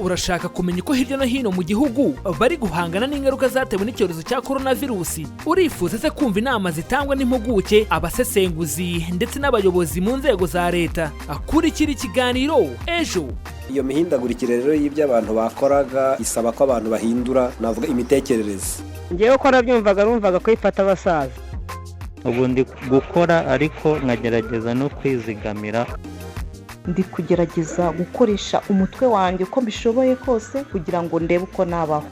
Urashaka kumenya uko hirya no hino mu gihugu bari guhangana n'ingaruka zatewe n'icyorezo cya korona virusi? Urifuza se kumva inama zitangwa n'impuguke, abasesenguzi ndetse n'abayobozi mu nzego za leta? Kurikira ikiganiro Ejo. Iyo mihindagurikire rero y'ibyo abantu bakoraga isaba ko abantu bahindura, navuga, imitekerereze. Ngewe ko nabyumvaga, numvaga ko ifata abasaza. Ubu ndi gukora ariko nkagerageza no kwizigamira. Ndi kugerageza gukoresha umutwe wanjye uko mbishoboye kose kugira ngo ndebe uko nabaho.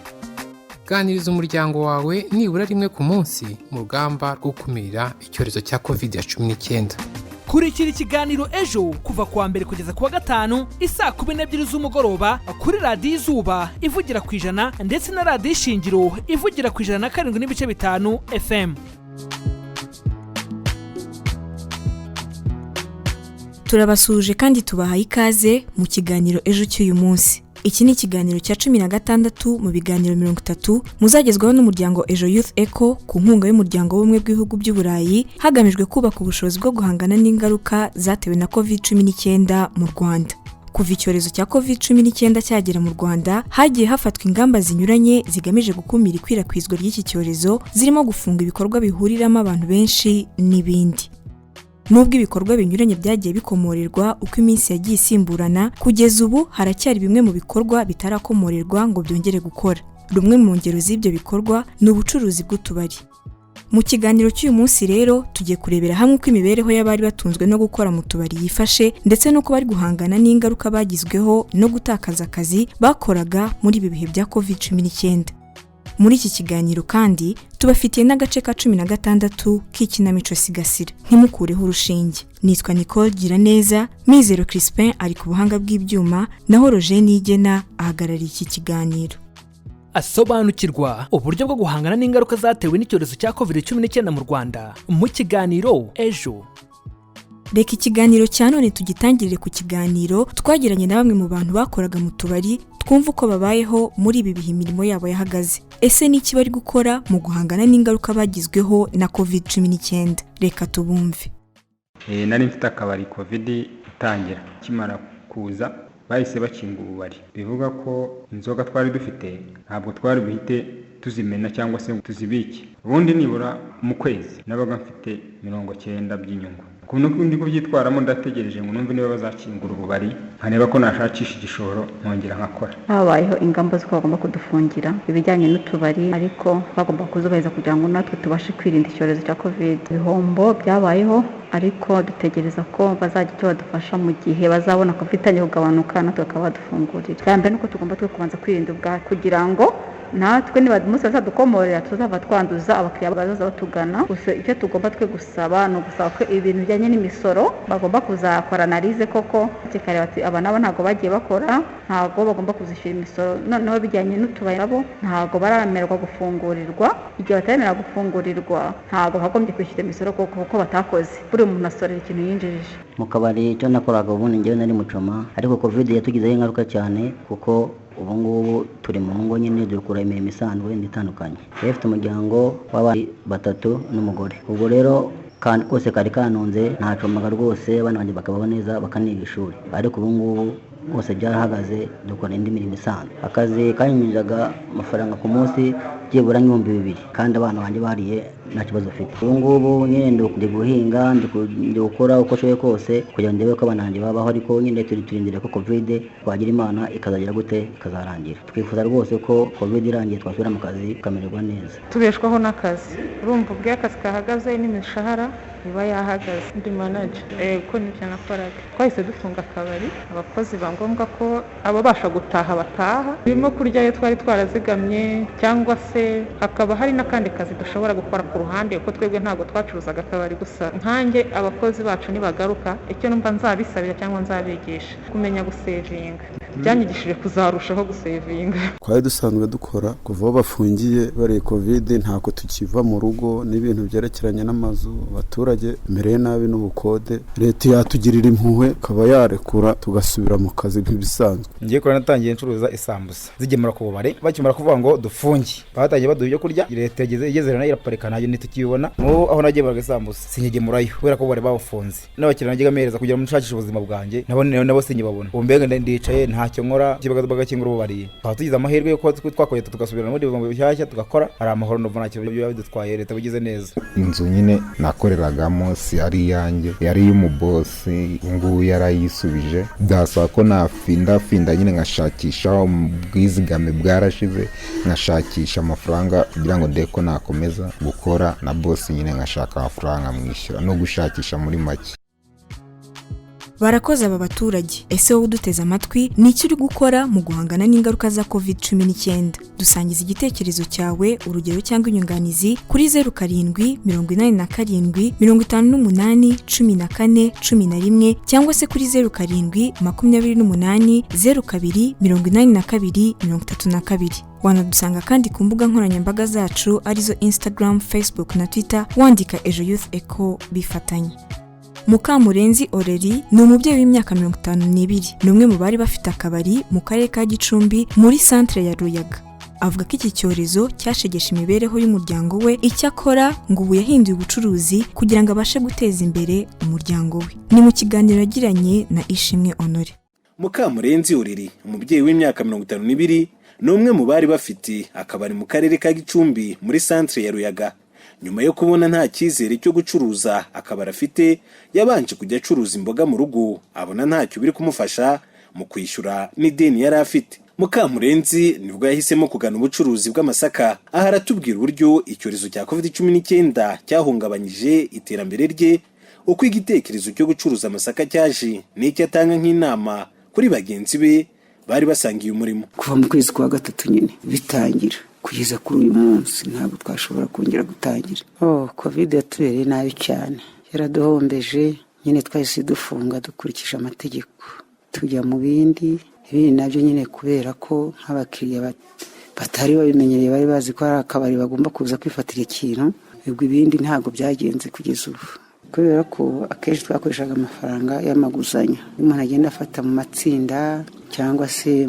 Ganiriza umuryango wawe nibura rimwe ku munsi mu rugamba rwo gukumira icyorezo cya COVID-19. Kurikira ikiganiro Ejo kuva kuwa mbere kugeza kuwa gatanu isaa 12 z'umugoroba kuri Radiyo Izuba ivugira ku 100 ndetse na Radiyo Ishingiro ivugira ku 107.5 FM. Turabasuhuje kandi tubahaye ikaze mu kiganiro Ejo cy'uyu munsi. Iki ni ikiganiro cya 16 mu biganiro 30 muzagezwaho n'umuryango Ejo Youth Eco ku nkunga y'Umuryango w'Ubumwe bw'Ibihugu by'Uburayi, hagamijwe kubaka ubushobozi bwo guhangana n'ingaruka zatewe na COVID-19 mu Rwanda. Kuva icyorezo cya COVID-19 cyagera mu Rwanda, hagiye hafatwa ingamba zinyuranye zigamije gukumira ikwirakwizwa ry'iki cyorezo, zirimo gufunga ibikorwa bihuriramo abantu benshi n'ibindi. Nubwo ibikorwa binyuranye byagiye bikomorerwa uko iminsi yagiye isimburana, kugeza ubu haracyari bimwe mu bikorwa bitarakomorerwa ngo byongere gukora. Rumwe mu ngero z'ibyo bikorwa ni ubucuruzi bw'utubari. Mu kiganiro cy'uyu munsi rero tugiye kurebera hamwe uko imibereho y'abari batunzwe no gukora mu tubari yifashe, ndetse n'uko bari guhangana n'ingaruka bagizweho no gutakaza akazi bakoraga muri ibi bihe bya COVID-19. Muri iki kiganiro kandi tubafitiye n'agace ka 16 k'ikinamico Sigasira. Ntimukureho urushinge. Nitwa Nicole Giraneza. Mizero Crispin ari ku buhanga bw'ibyuma, naho Roger Nigena ahagarariye iki kiganiro. Asobanukirwa uburyo bwo guhangana n'ingaruka zatewe n'icyorezo cya COVID-19 mu Rwanda mu kiganiro Ejo. Reka ikiganiro cya none tugitangirire ku kiganiro twagiranye na bamwe mu bantu bakoraga mu tubari, twumva uko babayeho muri ibi bihe imirimo yabo yahagaze. Ese ni iki bari gukora mu guhangana n'ingaruka bagizweho na COVID-19? Reka tubumve. Nari mfite akabari COVID itangira. Ikimara kuza bahise bakinga ububari, bivuga ko inzoga twari dufite ntabwo twari buhite tuzimena cyangwa se ngo tuzibike. Ubundi nibura mu kwezi nabaga mfite 90 by'inyungu. Ukuntu ndi kubyitwaramo, ndategereje ngo numve niba bazakingura ububari, nkareba ko nashakisha igishoro nkongera nkakora. Habayeho ingamba z'uko bagomba kudufungira ibijyanye n'utubari, ariko bagomba kuzubahiriza kugira ngo natwe tubashe kwirinda icyorezo cya COVID. Ibihombo byabayeho, ariko dutegereza ko bazajya icyo badufasha mu gihe bazabona COVID itangiye kugabanuka, natwe bakaba badufungurira. Icya mbere ni uko tugomba twe kubanza kwirinda ubwacu kugira ngo natwe niba umunsi bazadukomorera tuzava twanduza abakiriya bazaza batugana. Gusa icyo tugomba twe gusaba ni ugusaba ko ibintu bijyanye n'imisoro bagomba kuzakora analyse koko, kikareba ati aba nabo ntabwo bagiye bakora, ntabwo bagomba kuzishyura imisoro. Noneho bijyanye n'utubari, nabo ntabwo baramererwa gufungurirwa. Igihe bataremera gufungurirwa, ntabwo bagombye kwishyura imisoro kuko batakoze. Buri muntu asorera ikintu yinjirije. Mu kabari icyo nakoraga, ubundi njyewe nari mucoma, ariko COVID yatugizeho ingaruka cyane, kuko ubu ngubu turi mu ngo nyine, dukora imirimo isanzwe itandukanye. Yari afite umuryango w'abana batatu n'umugore. Ubwo rero kose kari kanunze, ntacomaga rwose, abana banjye bakabaho neza, bakaniga ishuri. Ariko ubu ngubu bose byarahagaze, dukora indi mirimo isanzwe. Akazi kanyinjiraga amafaranga ku munsi byibura nk'ibihumbi 2, kandi abana banjye bariye nta kibazo ufite. Ubu ngubu nyine ndi guhinga, ndi gukora uko nshoboye kose kugira ngo ndebe ko abana banjye babaho, ariko nyine turi turindiriye ko COVID twagira Imana ikazagira gute, ikazarangira. Twifuza rwose ko COVID irangiye twasubira mu kazi tukamererwa neza. Tubeshwaho n'akazi. Urumva ubwo iyo akazi kahagaze n'imishahara iba yahagaze. Ndi manager kuko nibyo nakoraga. Twahise dufunga akabari, abakozi ba ngombwa ko ababasha gutaha bataha. Birimo kurya ayo twari twarazigamye, cyangwa se hakaba hari n'akandi kazi dushobora gukora ku ruhande, kuko twebwe ntabwo twacuruzaga akabari gusa. Nkanjye abakozi bacu nibagaruka, icyo numva nzabisabira cyangwa nzabigisha kumenya gusevinga. Byanyigishije kuzarushaho gusevinga. Twari dusanzwe dukora. Kuva aho bafungiye bariye COVID, ntabwo tukiva mu rugo, n'ibintu byerekeranye n'amazu abaturage mereye nabi n'ubukode. Leta yatugirira impuhwe ikaba yarekura tugasubira mu kazi nk'ibisanzwe. Ngiye kora, natangiye ncuruza isambusa zigemura ku bubari. Bakimara kuvuga ngo dufunge, batangiye baduha ibyo kurya. Leta yageze igeze nayo iraparika, ntabwo ntitukibona. Nk'ubu aho nagemuraga isambusa sinkigemurayo kubera ko bari bawufunze, n'abakiriya najyaga mpereza kugira ngo nshakishe ubuzima bwanjye nabo sinkibabona. Ubu mbega ndicaye, nta Ntacyo nkora, bagakingura ububari, tukaba tugize amahirwe yo kuba twakongera tugasubira muri buzima bushyashya tugakora, hari amahoro, ndumva ntacyo biba bidutwaye, leta bigize neza. Inzu nyine nakoreragamo si ari iyanjye, yari iy'umubosi, ngubu yarayisubije. Byasaba ko nafindafinda nyine nkashakisha, ubwizigame bwarashize, nkashakisha amafaranga kugira ngo ndebe ko nakomeza gukora, na bosi nyine nkashaka amafaranga mwishyura, no gushakisha muri make. Barakoze aba baturage. Ese wowe uduteze amatwi, ni icyo uri gukora mu guhangana n'ingaruka za COVID-19? Dusangiza igitekerezo cyawe, urugero cyangwa inyunganizi kuri 0787581411 cyangwa se kuri 0728028232. Wanadusanga kandi ku mbuga nkoranyambaga zacu arizo Instagram, Facebook na Twitter, wandika Ejo Youth Echo bifatanye. Mukamurenzi Oreri ni umubyeyi w'imyaka 52, ni umwe mu bari bafite akabari mu karere ka Gicumbi muri santere ya Ruyaga. Avuga ko iki cyorezo cyashegeshe imibereho y'umuryango we, icyakora ngo ubu yahinduye ubucuruzi kugira ngo abashe guteza imbere umuryango we. Ni mu kiganiro yagiranye na Ishimwe Honore. Mukamurenzi Oreri, umubyeyi w'imyaka 52, ni umwe mu bari bafite akabari mu karere ka Gicumbi muri santere ya Ruyaga. Nyuma yo kubona nta cyizere cyo gucuruza akabari afite, yabanje kujya acuruza imboga mu rugo, abona ntacyo biri kumufasha mu kwishyura n'ideni yari afite. Mukamurenzi nibwo yahisemo kugana ubucuruzi bw'amasaka. Aha aratubwira uburyo icyorezo cya COVID-19 cyahungabanyije iterambere rye, uko igitekerezo cyo gucuruza amasaka cyaje, n'icyo atanga nk'inama kuri bagenzi be bari basangiye umurimo. Kuva mu kwezi kwa gatatu nyine bitangira kugeza kuri uyu munsi, ntabwo twashobora kongera gutangira. Oh, COVID yatubereye nabi cyane, yaraduhombeje nyine. Twahise dufunga dukurikije amategeko, tujya mu bindi. Ibindi nabyo nyine, kubera ko nk'abakiriya batari babimenyereye, bari bazi ko hari akabari bagomba kuza kwifatira ikintu. Ubwo ibindi ntabwo byagenze kugeza ubu, kubera ko akenshi twakoreshaga amafaranga y'amaguzanyo, iyo umuntu agenda afata mu matsinda cyangwa se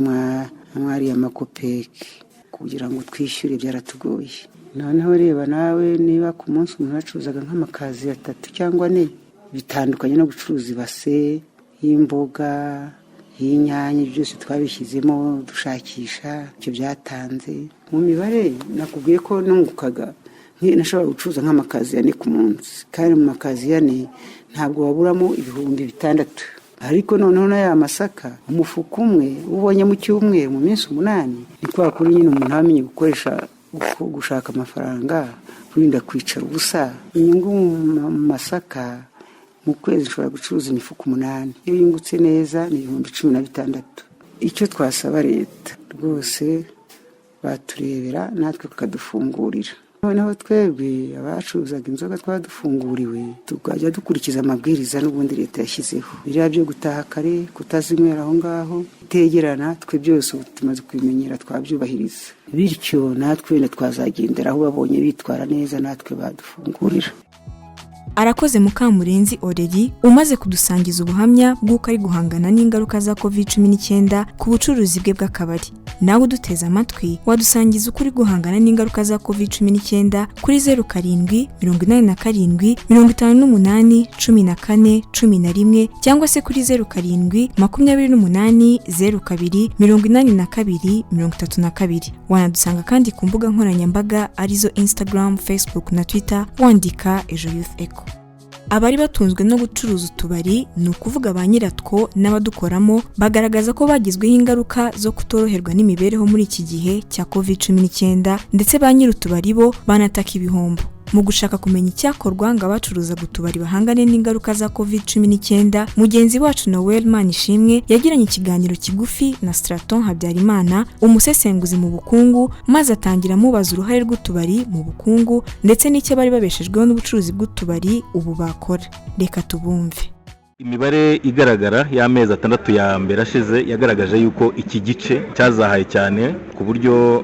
mwariya makopeki, kugira ngo twishyure byaratugoye. Noneho reba nawe, niba ku munsi umuntu acuruzaga nk'amakaziye atatu cyangwa ane, bitandukanye no gucuruza ibase y'imboga, y'inyanya. Byose twabishyizemo dushakisha icyo byatanze. Mu mibare nakubwiye ko nungukaga, nashobora gucuruza nk'amakaziye ane ku munsi, kandi mu makaziye ane ntabwo waburamo 6000. Ariko noneho n'aya masaka, umufuka umwe ubonye mu cyumweru, mu minsi 8, ni kwa kuri nyine umuntu aba amenye gukoresha, gushaka amafaranga, wirinda kwicara ubusa. Inyungu mu masaka, mu kwezi ushobora gucuruza imifuka 8, iyo yungutse neza ni 16,000. Icyo twasaba leta rwose, baturebera natwe bakadufungurira. Noneho twebwe abacuruzaga inzoga twaba dufunguriwe, tukajya dukurikiza amabwiriza n'ubundi leta yashyizeho, biriya byo gutaha kare, kutazinywera aho ngaho, kutegerana. Twe byose ubu tumaze kubimenyera, twabyubahiriza, bityo natwe wenda twazagendera aho babonye bitwara neza, natwe badufungurira. Arakoze Mukamurenzi Oreri umaze kudusangiza ubuhamya bw'uko ari guhangana n'ingaruka za COVID-19 ku bucuruzi bwe bw'akabari. Nawe uduteze amatwi, wadusangiza uko uri guhangana n'ingaruka za COVID-19 kuri 0787581411 cyangwa se kuri 0728028232. Wanadusanga kandi ku mbuga nkoranyambaga arizo Instagram, Facebook na Twitter, wandika Ejo Youth Echo. Abari batunzwe no gucuruza utubari, ni ukuvuga ba nyiratwo n'abadukoramo, bagaragaza ko bagizweho ingaruka zo kutoroherwa n'imibereho muri iki gihe cya COVID-19, ndetse ba nyir'utubari bo banataka ibihombo. Mu gushaka kumenya icyakorwa ngo abacuruzaga utubari bahangane n'ingaruka za COVID-19, mugenzi wacu Noel Manishimwe yagiranye ikiganiro kigufi na Straton Habyarimana, umusesenguzi mu bukungu, maze atangira amubaza uruhare rw'utubari mu bukungu ndetse n'icyo bari babeshejweho n'ubucuruzi bw'utubari ubu bakora. Reka tubumve. Imibare igaragara y'amezi 6 ya mbere ashize yagaragaje yuko iki gice cyazahaye cyane ku Ku buryo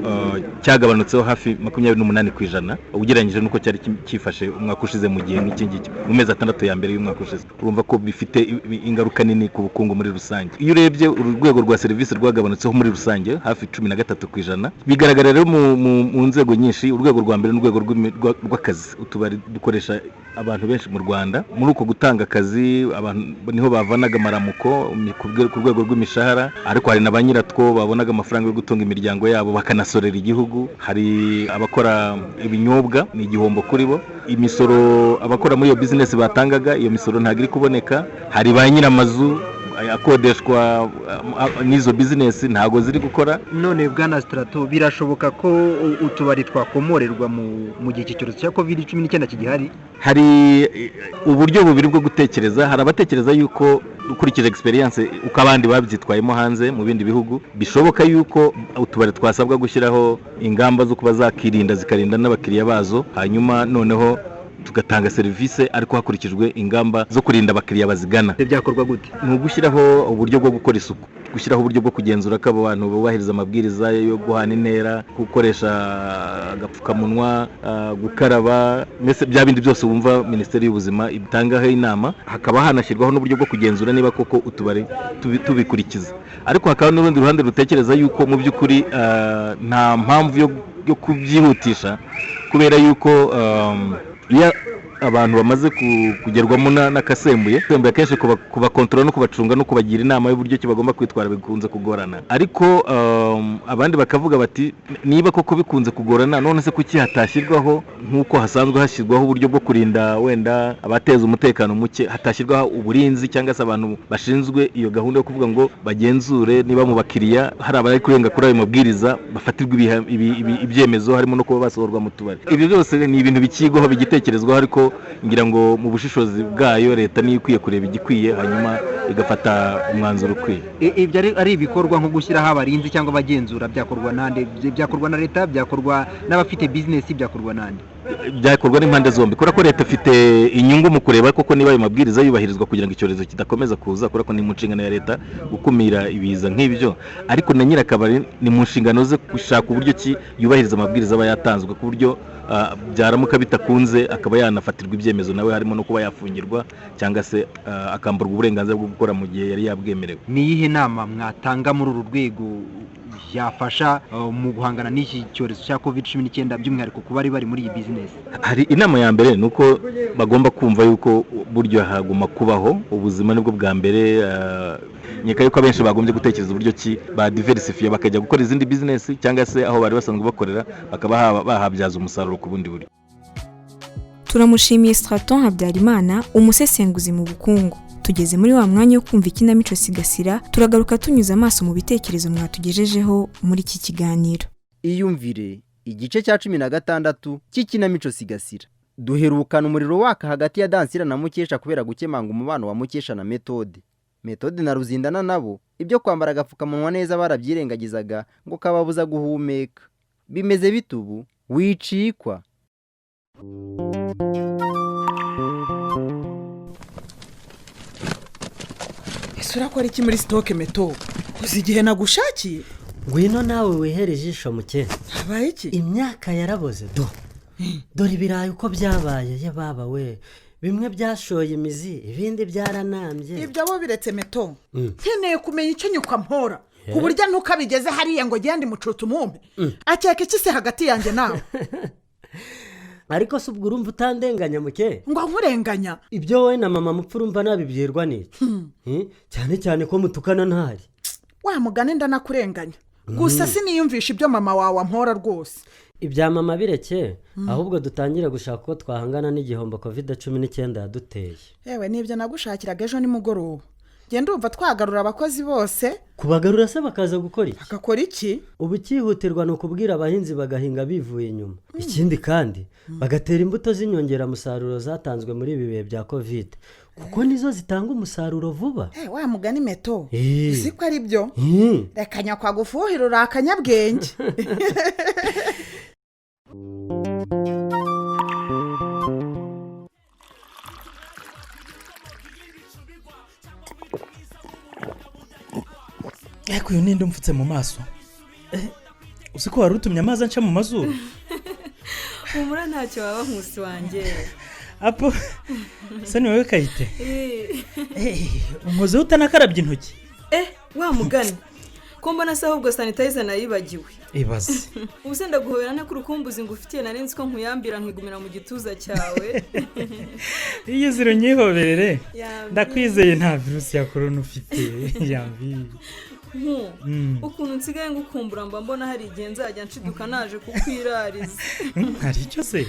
cyagabanutseho hafi 28% ugereranyije n'uko cyari cyifashe umwaka ushize mu gihe nk'iki ngiki, mu mezi 6 ya mbere y'umwaka ushize. Urumva ko bifite ingaruka nini ku bukungu muri rusange. Iyo urebye urwego rwa serivisi rwagabanutseho muri rusange hafi 13%. Bigaragara rero mu nzego nyinshi. Urwego rwa mbere n'urwego rw'akazi. Utubari dukoresha abantu benshi mu Rwanda. Muri uko gutanga akazi, abantu niho bavanaga amaramuko ku rwego rw'imishahara, ariko hari na ba nyiratwo babonaga amafaranga yo gutunga imiryango yabo bakanasorera igihugu. Hari abakora ibinyobwa, ni igihombo kuri bo. Imisoro abakora muri iyo bizinesi batangaga, iyo misoro ntabwo iri kuboneka. Hari ba nyir'amazu akodeshwa n'izo bizinesi, ntabwo ziri gukora. None bwana Strato, birashoboka ko utubari twakomorerwa mu gihe iki cyorezo cya COVID-19 kigihari? Hari uburyo bubiri bwo gutekereza. Hari abatekereza yuko, ukurikije experience uko abandi babyitwayemo hanze mu bindi bihugu, bishoboka yuko utubari twasabwa gushyiraho ingamba zo kuba zakirinda, zikarinda n'abakiriya bazo, hanyuma noneho tugatanga serivisi ariko hakurikijwe ingamba zo kurinda abakiriya bazigana. Byakorwa gute? Ni ugushyiraho uburyo bwo gukora isuku, gushyiraho uburyo bwo kugenzura ko abo bantu bubahiriza amabwiriza yo guhana intera, gukoresha agapfukamunwa, gukaraba, mbese bya bindi byose wumva Minisiteri y'Ubuzima itangaho inama. Hakaba hanashyirwaho n'uburyo bwo kugenzura niba koko utubari tubikurikiza. Ariko hakaba n'urundi ruhande rutekereza yuko mu by'ukuri nta mpamvu yo kubyihutisha, kubera yuko iyo abantu bamaze kugerwamo n'akasembuye, akenshi kubakontorora no kubacunga no kubagira inama y'uburyo ki bagomba kwitwara bikunze kugorana. Ariko abandi bakavuga bati niba koko bikunze kugorana, none se kuki hatashyirwaho, nk'uko hasanzwe hashyirwaho uburyo bwo kurinda wenda abateza umutekano muke, hatashyirwaho uburinzi cyangwa se abantu bashinzwe iyo gahunda yo kuvuga ngo bagenzure niba mu bakiriya hari abari kurenga kuri ayo mabwiriza, bafatirwa ibyemezo, harimo no kuba basohorwa mu tubari. Ibyo byose ni ibintu bikigwaho, bigitekerezwaho, ariko ngira ngo mu bushishozi bwayo leta niyo ikwiye kureba igikwiye, hanyuma igafata umwanzuro ukwiye. Ibyo ari ibikorwa nko gushyiraho abarinzi cyangwa abagenzura, byakorwa nande? Byakorwa na leta, byakorwa n'abafite bizinesi, byakorwa nande? Byakorwa n'impande zombi, kubera ko leta ifite inyungu mu kureba koko niba ayo mabwiriza yubahirizwa kugira ngo icyorezo kidakomeza kuza, kubera ko ni mu nshingano ya leta gukumira ibiza nk'ibyo. Ariko na nyirakabari ni mu nshingano ze gushaka uburyo ki yubahiriza amabwiriza aba yatanzwe, ku buryo byaramuka bitakunze akaba yanafatirwa ibyemezo nawe, harimo no kuba yafungirwa cyangwa se akamburwa uburenganzira bwo gukora mu gihe yari yabwemerewe. Ni iyihe nama mwatanga muri uru rwego yafasha mu guhangana n'iki cyorezo cya COVID-19, by'umwihariko ku bari bari muri iyi bizinesi? Hari inama ya mbere, ni uko bagomba kumva yuko buryo haguma kubaho ubuzima nibwo bwa mbere. Nkeka yuko abenshi bagombye gutekereza uburyo ki badiversifiye, bakajya gukora izindi bizinesi cyangwa se aho bari basanzwe bakorera bakaba bahabyaza umusaruro ku bundi buryo. Turamushimiye Straton Habyarimana, umusesenguzi mu bukungu. Tugeze muri wa mwanya wo kumva ikinamico Sigasira. Turagaruka tunyuze amaso mu bitekerezo mwatugejejeho muri iki kiganiro. Iyumvire igice cya 16 cy'ikinamico Sigasira. Duherukana umuriro waka hagati ya Dansira na Mukesha kubera gukemanga umubano wa Mukesha na Metode. Metode na Ruzindana nabo ibyo kwambara agapfukamunwa neza barabyirengagizaga ngo kababuza guhumeka. Bimeze bitubu wicikwa. Ese urakora iki muri stock Meto? Uzi igihe nagushakiye? Ngwino nawe wihere ijisho muke. Habaye iki? Imyaka yaraboze do. Dore ibirayi uko byabaye, ye baba we. Bimwe byashoye imizi, ibindi byaranambye. Ibyo bo biretse Meto. Nkeneye kumenya icyo nyuka mpora. Ku buryo ntukabigeze hariya ngo gende mucutu mumpe. Akeka iki se hagati yanjye nawe? Ariko se ubwo urumva utandenganya muke? Ngo nkurenganya? Ibyo wowe na mama mupfu urumva nabibyirwa n'iki? Cyane cyane ko mutukana ntari. Wa mugani ndanakurenganya. Gusa siniyumvisha ibyo mama wawe ampora rwose. Ibya mama bireke, ahubwo dutangire gushaka uko twahangana n'igihombo COVID-19 yaduteye. Yewe nibyo nagushakiraga ejo nimugoroba. Genda urumva twagarura abakozi bose. Kubagarura se bakaza gukora iki? Bagakora iki? Ubu cyihutirwa ni ukubwira abahinzi bagahinga bivuye inyuma. Ikindi kandi bagatera imbuto z'inyongeramusaruro zatanzwe muri ibi bihe bya Covid, kuko nizo zitanga umusaruro vuba. Wa mugani Meto, uzi ko ari byo? Reka nyakwa gufuhira uri akanyabwenge. Ariko uyu ninde umfutse mu maso? Uzi ko wari utumye amazi anca mu mazuru? Humura, ntacyo waba, Nkusi wanjye. Apo se, ni wowe Kayite? Unkozeho utanakarabye intoki. Eh, wa mugani ko mbona se ahubwo sanitizer nayibagiwe. Ibaze. Ubu se ndaguhobera nte k'urukumbuzi ngufitiye? Nari nzi ko nkuyambira nkigumira mu gituza cyawe. Iyo ziro nyihoberere. Yambi. Ndakwizeye, nta virusi ya korona ufite, yambi. Nku ukuntu nsigaye ngukumbura, mba mbona hari igihe nzajya nshiduka naje kukwirariza. Hari icyo se?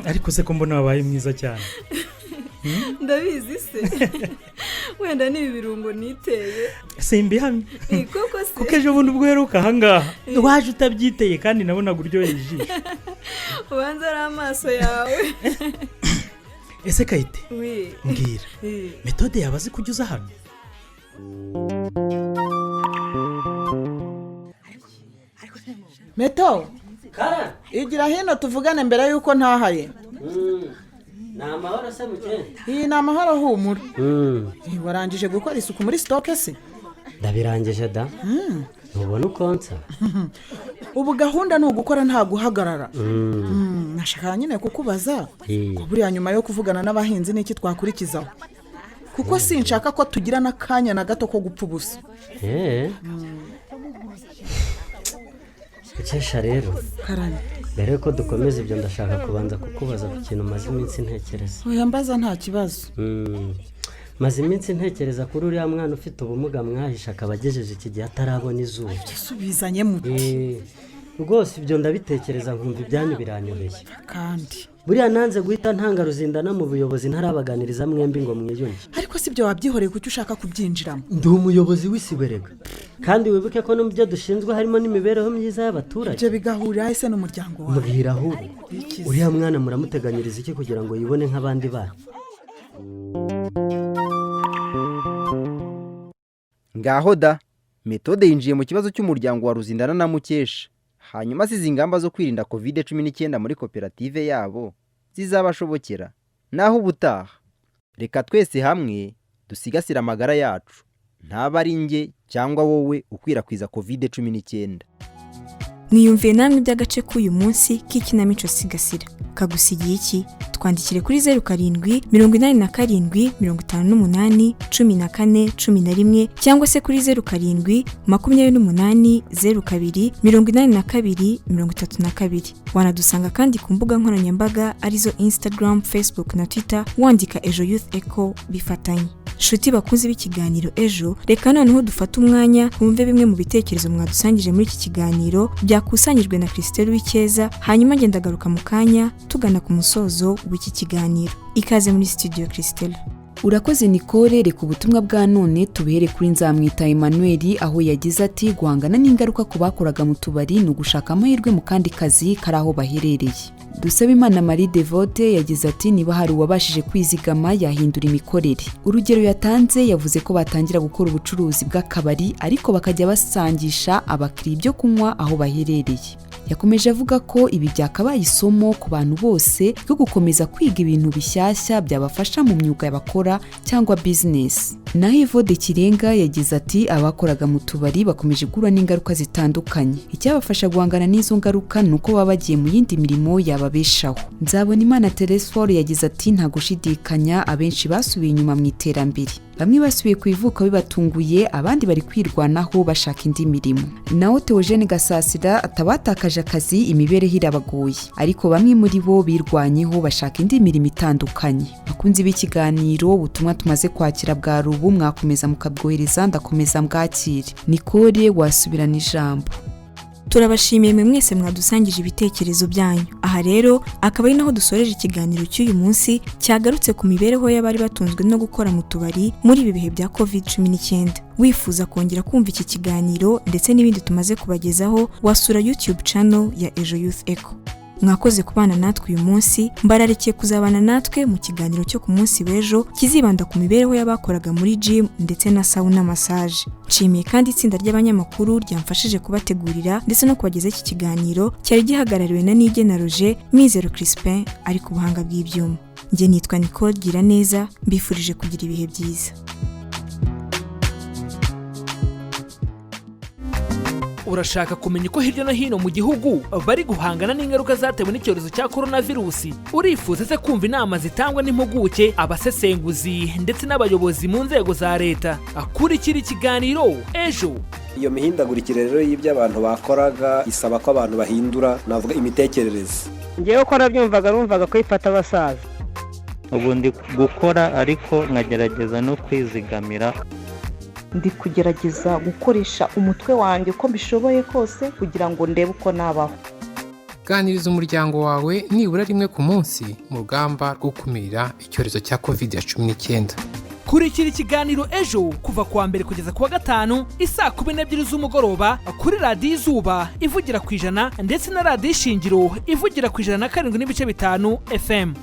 Ariko se ko mbona wabaye mwiza cyane? Ndabizi se, wenda ni ibi birungo niteye. Simbihamye. Koko se? Kuko ejo bundi ubwo uheruka ahangaha waje utabyiteye, kandi nabonaga uryoheye ijisho. Ubanza ari amaso yawe. Ese Kayite, Oui. mbwira, Metode yaba azi kujya uza hano? Meto, igira hino tuvugane mbere y'uko ntahaye. Ni amahoro se, mukene? Iyi ni amahoro, humura. Warangije gukora isuku muri stock se? Ndabirangije da, ntubona uko nsa? Ubu gahunda ni ugukora nta guhagarara. Nashaka nyine kukubaza ko buriya nyuma yo kuvugana n'abahinzi n'iki twakurikizaho, kuko sinshaka ko tugira n'akanya na gato ko gupfa ubusa. Mukesha rero, Karame. mbere yuko dukomeza ibyo, ndashaka kubanza kukubaza ku kintu maze iminsi ntekereza. Oya, mbaza, nta kibazo. Maze iminsi ntekereza kuri uriya mwana ufite ubumuga mwahishe, akaba agejeje iki gihe atarabona izuba. Subizanye muti? Rwose ibyo ndabitekereza nkumva ibyanyu biranyobeye. Kandi buriya nanze guhita ntanga Ruzindana mu buyobozi ntarabaganiriza mwembi ngo mwiyunge. Ariko si ibyo wabyihoreye, kuki ushaka kubyinjiramo? Ndi umuyobozi w'isiberega, kandi wibuke ko no mu byo dushinzwe harimo n'imibereho myiza y'abaturage. Ibyo bigahurira ese n'umuryango wawe? Mbwira ahubwo. Ikize. Uriya mwana muramuteganyiriza iki kugira ngo yibone nk'abandi bana? Ngaho da, Metode yinjiye mu kibazo cy'umuryango wa Ruzindana na Mukesha. Hanyuma asize ingamba zo kwirinda COVID-19 muri koperative yabo zizabashobokera? Naho ubutaha, reka twese hamwe dusigasire amagara yacu, ntaba ari njye cyangwa wowe ukwirakwiza COVID-19. Mwiyumviye namwe iby'agace k'uyu munsi k'ikinamico Sigasira. Kagusigiye iki? Twandikire kuri 0787581411 cyangwa se kuri 0728028232. Wanadusanga kandi ku mbuga nkoranyambaga arizo Instagram, Facebook na Twitter, wandika Ejo Youth Echo bifatanye. Nshuti bakunze b'ikiganiro Ejo, reka noneho dufate umwanya twumve bimwe mu bitekerezo mwadusangije muri iki kiganiro byakusanyijwe na Christelle Wikeza, hanyuma ngenda agaruka mu kanya tugana ku musozo w'iki kiganiro. Ikaze muri studio, Christelle. Urakoze, Nicole. Reka ubutumwa bwa none tubihere kuri Nzamwita Emmanuel, aho yagize ati: "Guhangana n'ingaruka ku bakoraga mu tubari ni ugushaka amahirwe mu kandi kazi kari aho baherereye." Dusabimana Marie Devote yagize ati: "Niba hari uwabashije kwizigama yahindura imikorere." Urugero yatanze, yavuze ko batangira gukora ubucuruzi bw'akabari, ariko bakajya basangisha abakiriya ibyo kunywa aho baherereye. Yakomeje avuga ko ibi byakabaye isomo ku bantu bose ryo gukomeza kwiga ibintu bishyashya byabafasha mu myuga bakora cyangwa bizinesi. Naho Evode Kirenga yagize ati: "Abakoraga mu tubari bakomeje guhura n'ingaruka zitandukanye. Icyabafasha guhangana n'izo ngaruka ni uko baba bagiye mu yindi mirimo yababeshaho." Nzabonimana Telesphore yagize ati: "Nta gushidikanya, abenshi basubiye inyuma mu iterambere. Bamwe basubiye ku ivuko bibatunguye, abandi bari kwirwanaho bashaka indi mirimo." Naho Theogene Gasasira atabatakaje akazi, imibereho irabagoye, ariko bamwe muri bo birwanyeho bashaka indi mirimo itandukanye. Bakunzi b'ikiganiro, ubutumwa tumaze kwakira bwa rubu, mwakomeza mukabwohereza, ndakomeza mbwakire. Nicole, wasubirana ijambo. Turabashimiye mwe mwese mwadusangije ibitekerezo byanyu. Aha rero akaba ari naho dusoreje ikiganiro cy'uyu munsi cyagarutse ku mibereho y'abari batunzwe no gukora mu tubari muri ibi bihe bya COVID-19. Wifuza kongera kumva iki kiganiro ndetse n'ibindi tumaze kubagezaho, wasura YouTube channel ya Ejo Youth Echo. Mwakoze kubana natwe uyu munsi, mbararikiye kuzabana natwe mu kiganiro cyo ku munsi w'ejo kizibanda ku mibereho y'abakoraga muri gym ndetse na sauna massage. Nshimiye kandi itsinda ry'abanyamakuru ryamfashije kubategurira ndetse no kubagezaho iki kiganiro cyari gihagarariwe na Nigena Roger, Mizero Crispin ari ku buhanga bw'ibyuma. Njye nitwa Nicole Giraneza, mbifurije kugira ibihe byiza. Urashaka kumenya uko hirya no hino mu gihugu bari guhangana n'ingaruka zatewe n'icyorezo cya coronavirusi? Urifuza se kumva inama zitangwa n'impuguke, abasesenguzi ndetse n'abayobozi mu nzego za leta? Kurikira ikiganiro Ejo. Iyo mihindagurikire rero y'ibyo abantu bakoraga isaba ko abantu bahindura, navuga, imitekerereze. Ngewe ko nabyumvaga, numvaga ko ifata abasaza. Ubu ndi gukora ariko nkagerageza no kwizigamira. Ndi kugerageza gukoresha umutwe wanjye uko mbishoboye kose kugira ngo ndebe uko nabaho. Ganiriza umuryango wawe nibura rimwe ku munsi mu rugamba rwo gukumira icyorezo cya covid 19. Kurikira ikiganiro Ejo kuva kuwa mbere kugeza kuwa gatanu isaa 12 z'umugoroba kuri Radiyo Izuba ivugira ku 100 ndetse na Radiyo Ishingiro ivugira ku 107.5 FM.